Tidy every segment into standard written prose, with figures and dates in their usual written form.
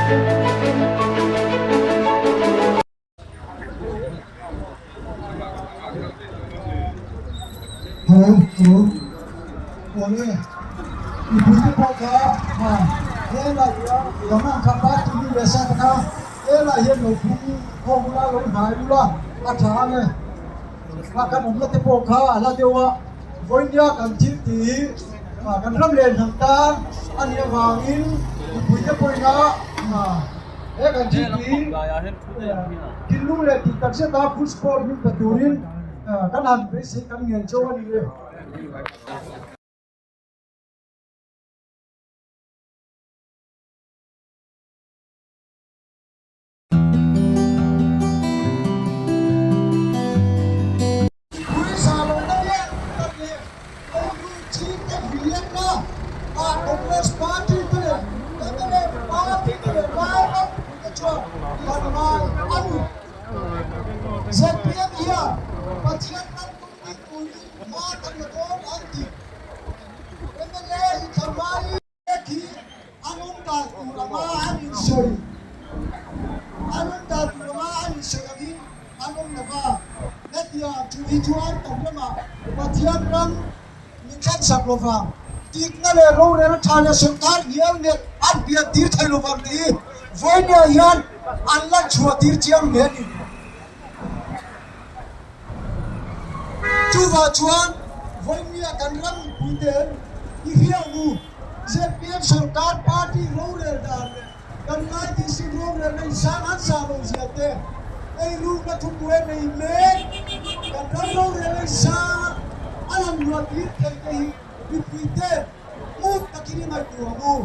Hello, hello. Awle, mipuite pawh kha ha helai Kaman kha party mi leh sa te kha helai hian lo phung khawm ula lo hnai ula a tha ang e. Kha kan awmna te pawh kha a la deuh a, vawinia kan thil tih hi kan ram leh hnam tan a nih avangin mipuite pawhin a he kan thil tih hi thinlung leh tih tak zeta full support min pe turin kan han beisei kan ngen chauh a ni e. Pawisa lo na lian tak leh eiru ching te hliamna ah Congress Party te leh mla Party te leh Lairam mipuite chuan kan ngai a ni. Zpm hian Pathian ram tum bik turin hma kan la dawn an ti. Mla inthlanlai. Khi an awm dan tur anga an insawi, an awm dan tur anga an insawi angin an awm lo va. Hetiang thu hi chuan kan ramah Pathian ram min thlensak lo vang, dikna leh rorel tha leh sawrkar hnial nget an pian tir thei lo vang tih hi vawinia hian an lan chhuah tir chiang hle a ni. Chuvah chuan vawinia kan ram mipuite'n i hriang u, zpm sorkar party rorel dan leh kan ngai tih sin rorelna insang an sah lo zia te, eirukna thubuai nei mek kan ram rorelna insang a lang luah tir thei te hi mipuite'n ngun takin i ngaihtuah ang u.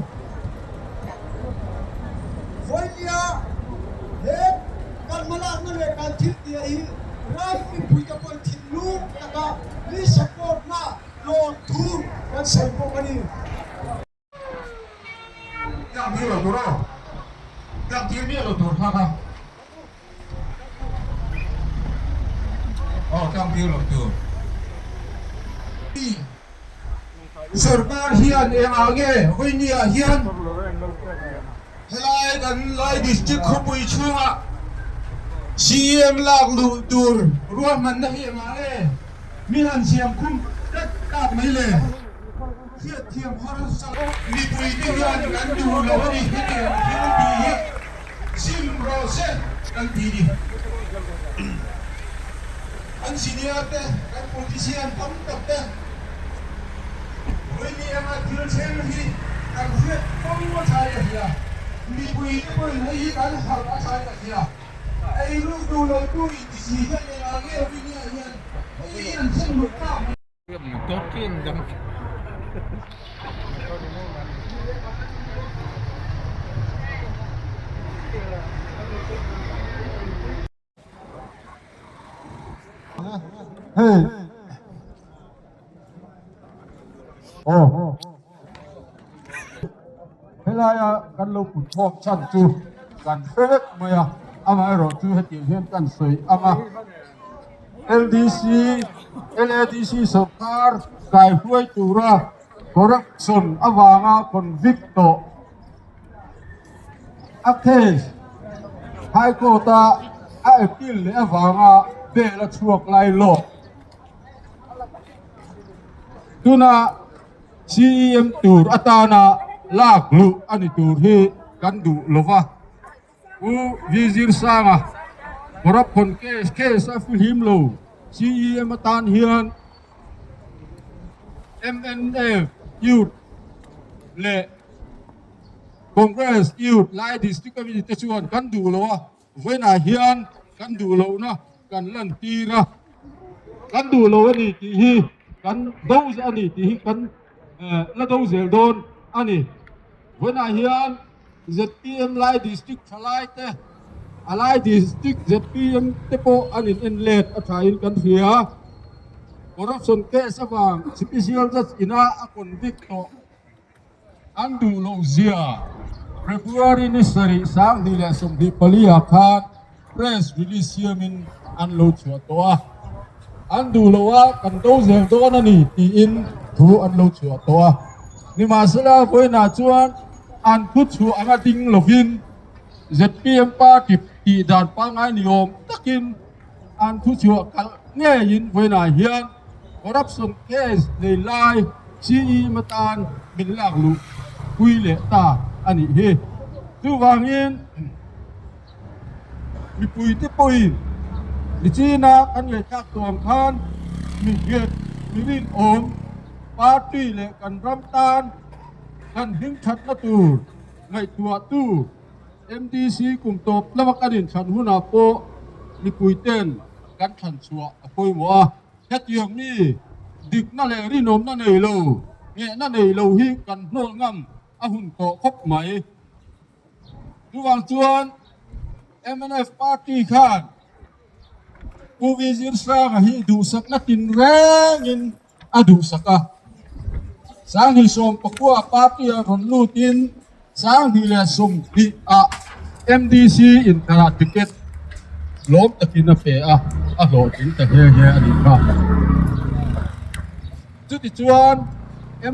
Vawinia he kan hmalakna leh kan thil tia hi ram mipuite pawhin thinlung taka mi support na lawm thu kan sawi bawk a ni. Tlang tir lo tur aw, tlang tir miah lo tur kha kha aw tlang tir lo tur. Sorkar hian engah nge Vawinia hian helai kan Lai District khawpui chhungah CM lak luh tur ruahmanna hi engah nge min han siam khum tlat tak mai le? Hriatthiam harsa mipuite hian kan duh lo a ni hetiang thil tih hi sim rawh se kan ti ni. Kan senior te, kan politician tam tak te vawiin anga thil thleng hi kan hriat fo a thlai ka hria. Mipui te pawhin hei hi kan harh a thlai ka hria. Ei ruk duh lo tu inti si hian engah nge vawiin hian hei hi an thlen luh tak mai. Hei aw helaia kan lo put khawm chhan chu kan hre vek mai a amaherawhchu hetiang hian kan sawi ang a. LDC, LADC sawrkar kaihruai tura corruption avanga convict tawh a case High Court a a appeal leh avanga bail a chhuak lai lawk. Tuna CEM tur atana lak luh a ni tur hi kan duh lova. Pu Vizirsanga corruption case case a fihlim lo CEM atan hian mnf Youth leh Congress Youth Lai District Committee te chuan kan duh lo a, vawiinah hian kan duh lohna kan lantir a, kan duh lo a ni tih hi kan do a ni tih hi kan la do zel dawn a ni. Vawiinah hian zpm Lai District thalai te, a Lai District zpm te pawh an in en let a thain kan hria. Corruption case avang Special Judge ina a convict tawh an duh loh zia February ni sarih 2024 ah khan press release siamin an lo chhuah tawh a. An duh loh a kan do zel dawn a ni tiin thu an lo chhuah tawh a. Nimahsela vawiinah chuan an thu chhuah anga ding lovin Zpm party tih dan pangngai ni awm takin an thuchhuah kalh ngeiin vawiinah hian corruption case nei lai CEM atan min lak luh pui leh ta a nih hi. Chuvangin mipuite pawhin nichina kan ngaihthlak tawh ang khan mi nghet, mi rinawm party leh kan ram tan kan hmingthatna tur ngaihtuahtu MDC kum tawp lama kan inthlan hunah pawh mipuiten kan thlan chhuah a pawimawh a. Hetiang mi dikna leh rinawmna nei lo, nghehna nei lo hi kan hnawlh ngam a hun tawh khawp mai. Chuvang chuan mnf party khan Pu Vizirsanga hi duhsakna tinrengin a duhsak a. 2019 party ah rawn lutin 2020 ah MDC inkharah ticket lawm takin a pe a, a hlawhtling ta nghe nghe a nih kha. Chutichuan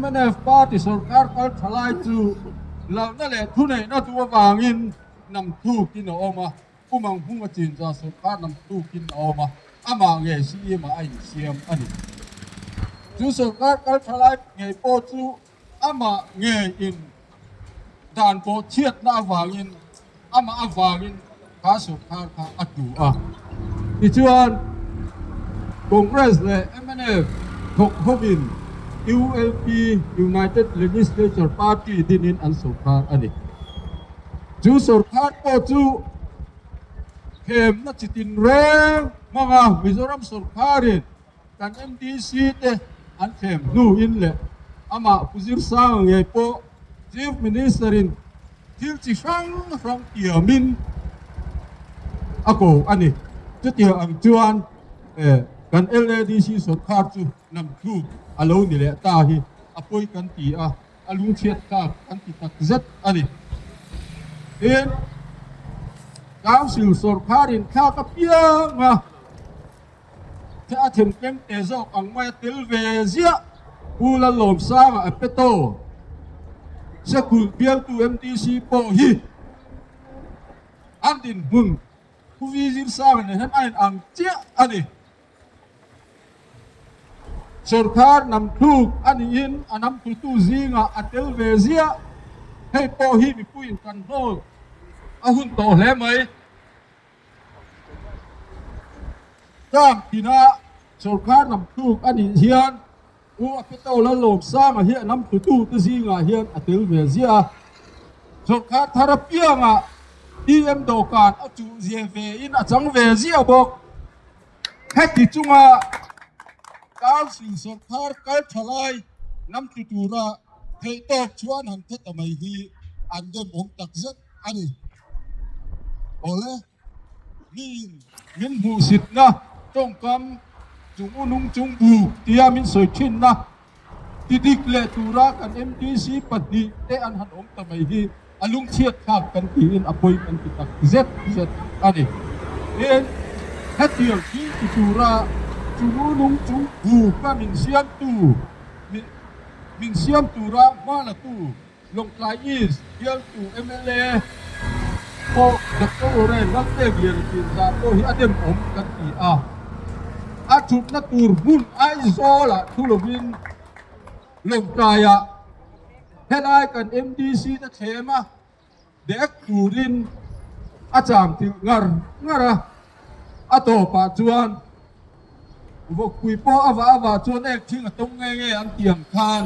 mnf party sorkar kal tha lai chu lalna leh thuneihna duh avangin nam thukin a awm a. Pu Manghung a chinza sorkar lam tukin a awm a, amah ngei CM ah a insiam a ni. Chu sorkar kal thalai ngei pawh chu amah ngei in dan pawh chhiatna avangin amah avangin kha sorkar kha a tlu a. Tichuan Congress leh mnf thawk hovin ULP, United Legislature Party, dinin an sorkar a ni. Chu sorkar pawh chu themna chi tinreng hmanga Mizoram sorkarin kan MDC te an thlem hnuin leh amah Pu Zirsanga ngei pawh Chief Minister in thil chi hrang hrang tiamin a ko a ni. Chutiang ang chuan kan LADC sorkar chu namthluk a lo ni leh ta hi a pawi kan ti a. A lungchhiat tlak an ti tak zet a ni. Tin, Council sawrkharin thlak apiang a, a themtleng te zawk ang mai a tel ve ziah Pu Lalawmsanga a pe tawh. Sekulh bialtu MDC pawh hi an dinhmun Pu Vizirsanga nen hian a inang chiah a ni. Sorkar namthluk a niin a namtlutu zingah a tel ve ziah. Hei pawh hi mipuiin kan hnawl a hun tawh hle mai. Term tinah sorkar namthluk a nih hian U Apito Lalawmsanga hi a namtlutu te zingah hian a tel ve ziah a. Sorkar thar apiangah DM dawhkan a chuh zia ve in a chang ve ziah bawk. Heti chunga Council sawrkar kal tha lai lamtlu tura theihtawk chuan han tha ta mai hi an demawm takzet a ni. Awle, miin min hmuhsitna tawngkam chung u nung chung buk tia min sawi thinna ti dik leh tura kan MDC pahnih te an han awm ta mai hi a lungchhiat thlak kan tiin a pawi kan ti tak zet zet a ni. Tin, hetiang thil ti tura chunu nung chung buka min siamtu, min siam tura hma latu Lawngtlai East bialtu mla pawh Doctor Oren Laltegliana Chinzah pawh hi a demawm kan ti a. A thutna tur hmun Aizawlah thu lovin Lawngtlaiah helai kan MDC te thlem a dek turin a cham tilh ngar ngar a, a tawpah chuan vawkpui pawh a vah avah chuan ek thing a tawng nge nge an ti ang khan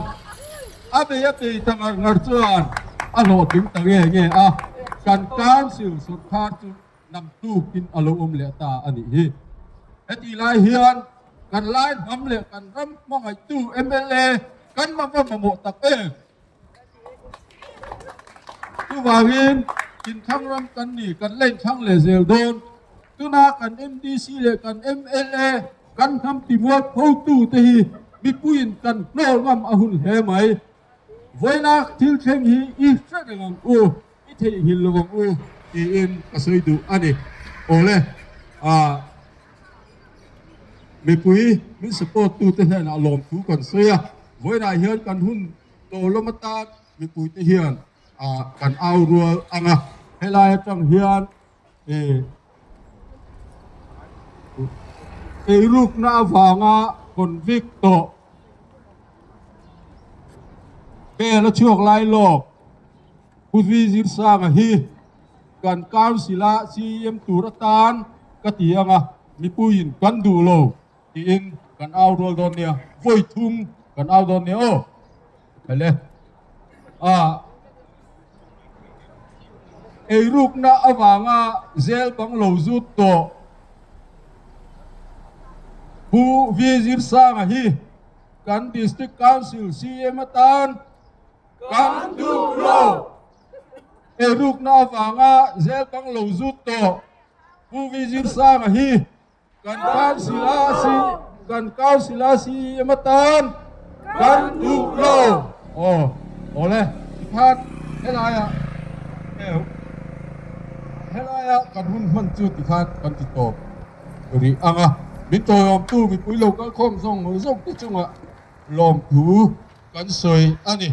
a bei a bei ta ngar ngar chuan a hlawhtling ta nge nge a, kan Council sawrkar chu Hnam tukin a lo awm leh ta a nih hi. Hetih lai hian kan lai hnam leh kan ram hmangaihtu mla kan va va mamawh tak em? Chuvangin inthlang ram kan ni, kan la inthlang leh zel dawn. Tuna kan MDC leh kan mla kan hnam timual photu te hi mipuiin kan hnawl ngam a hun hle mai. Vawiina thil thleng hi i hre reng ang u. I theihnghilh lo ang u tiin ka sawi duh a ni. Awle, ah mipui min support tute hnenah lawmthu kan sawi a, vawiinah hian kan hun tawlawm atan mipuite hian ah kan au rual ang a. Helai atang hian eh eirukna avanga convict tawh bail a chhuak lai lawk Pu Zirsanga hi kan council a CEM tur atan ka ti ang a, mipuiin kan duh lo tiin kan au rual dawn nia, vawi thum kan au dawn nia aw. Hele a eirukna avanga zel bang lo zut tawh Pu V Zirsanga hi kan District Council CM atan kan duh lo. Eirukna avanga zel bang lo zut tawh Pu V Zirsanga hi Kan council a si kan council a CEM atan kan duh lo. Aw awle tikhan helaia helaia kan hun hman chu tikhan kan ti tawp rih ang a, min tawiawmtu mipui lo kalkhawm zawng zawng te chungah lawmthu kan sawi a ni.